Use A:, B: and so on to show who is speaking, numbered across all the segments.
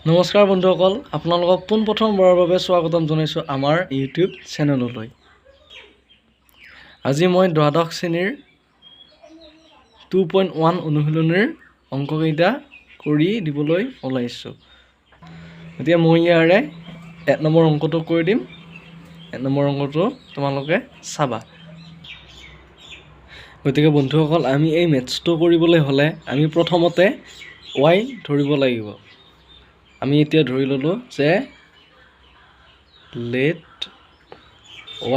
A: নমস্কাৰ বন্ধুসকল, আপোনালোকক পোনপ্ৰথমবাৰৰ বাবে স্বাগতম জনাইছোঁ আমাৰ ইউটিউব চেনেললৈ। আজি মই দ্বাদশ শ্ৰেণীৰ 2.1 অনুশীলনীৰ অংককেইটা কৰি দিবলৈ ওলাইছোঁ। এতিয়া মই ইয়াৰে 1 নম্বৰ অংকটো কৰি দিম। 1 নম্বৰ অংকটো তোমালোকে চাবা। গতিকে বন্ধুসকল, আমি এই মেথছটো কৰিবলৈ হ'লে আমি প্ৰথমতে ৱাই ধৰিব লাগিব। আমি এতিয়া ধৰি ল'লোঁ যে let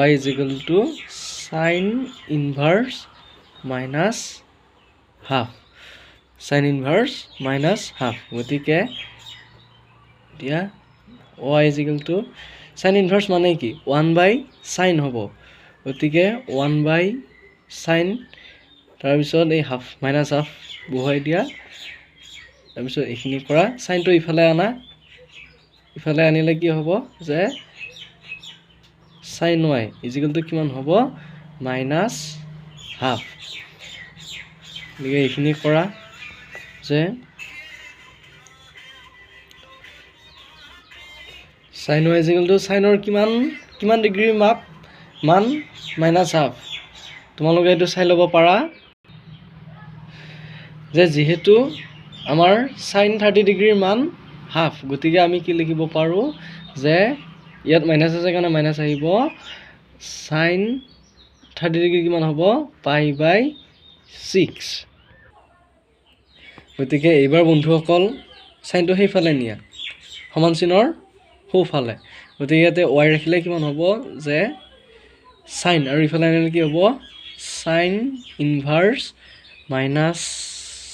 A: y is equal to sine inverse minus half, sine inverse minus half। গতিকে এতিয়া y is equal to sine inverse মানে কি? ওৱান বাই চাইন হ'ব। গতিকে ওৱান বাই চাইন, তাৰপিছত এই হাফ, মাইনাছ হাফ বহুৱাই দিয়া। তাৰপিছত এইখিনি কৰা, চাইনটো ইফালে আনা। ইফালে আনিলে কি হ'ব যে sign Y is equal two কিমান হ'ব? Minus half. গতিকে এইখিনি কৰা যে sign Y is equal two চাইনৰ কিমান কিমান ডিগ্ৰীৰ মাপ মান মাইনাছ হাফ? তোমালোকে এইটো চাই ল'ব পাৰা যে যিহেতু আমাৰ চাইন 30 ডিগ্ৰীৰ মান হাফ, গতিকে আমি কি লিখিব পাৰোঁ যে ইয়াত মাইনাছ আছে কাৰণে মাইনাছ আহিব। চাইন 30 ডিগ্ৰী কিমান হ'ব? Pi by six. গতিকে এইবাৰ বন্ধুসকল, চাইনটো সেইফালে নিয়া, সমান চিনৰ সোঁফালে। গতিকে ইয়াতে ৱাই ৰাখিলে কিমান হ'ব যে চাইন আৰু ইফালে আনিলে কি হ'ব? Sine inverse minus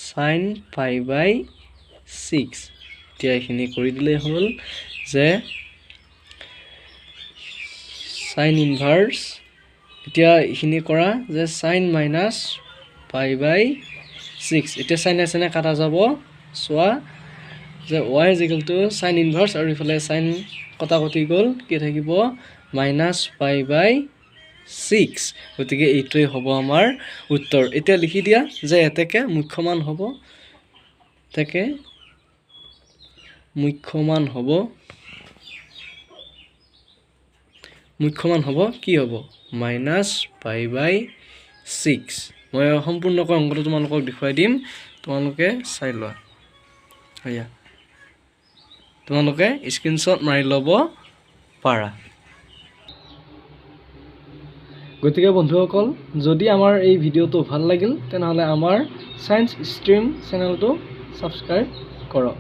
A: sine pi by six। এতিয়া এইখিনি কৰি দিলেই হ'ল যে চাইন ইনভাৰ্চ, এতিয়া এইখিনি কৰা যে sine minus pi by six। এতিয়া চাইনে চাইনে কাটা যাব। চোৱা যে y is equal to sine inverse আৰু ইফালে চাইন কটা কটি গ'ল, কি থাকিব? Minus pi by six. গতিকে এইটোৱেই হ'ব আমাৰ উত্তৰ। এতিয়া লিখি দিয়া যে এতেকে মুখ্যমান হ'ব, এতেকে মুখ্যমান হ'ব, মুখ্যমান হ'ব কি হ'ব? Minus pi by six. মই সম্পূৰ্ণকৈ অংকটো তোমালোকক দেখুৱাই দিম, তোমালোকে চাই লোৱা। এয়া তোমালোকে স্ক্ৰীনশ্বট মাৰি ল'ব পাৰা। গতিকে বন্ধুসকল, যদি আমাৰ এই ভিডিঅ'টো ভাল লাগিল, তেনেহ'লে আমাৰ ছায়েন্স ষ্ট্ৰীম চেনেলটো ছাবস্ক্ৰাইব কৰক।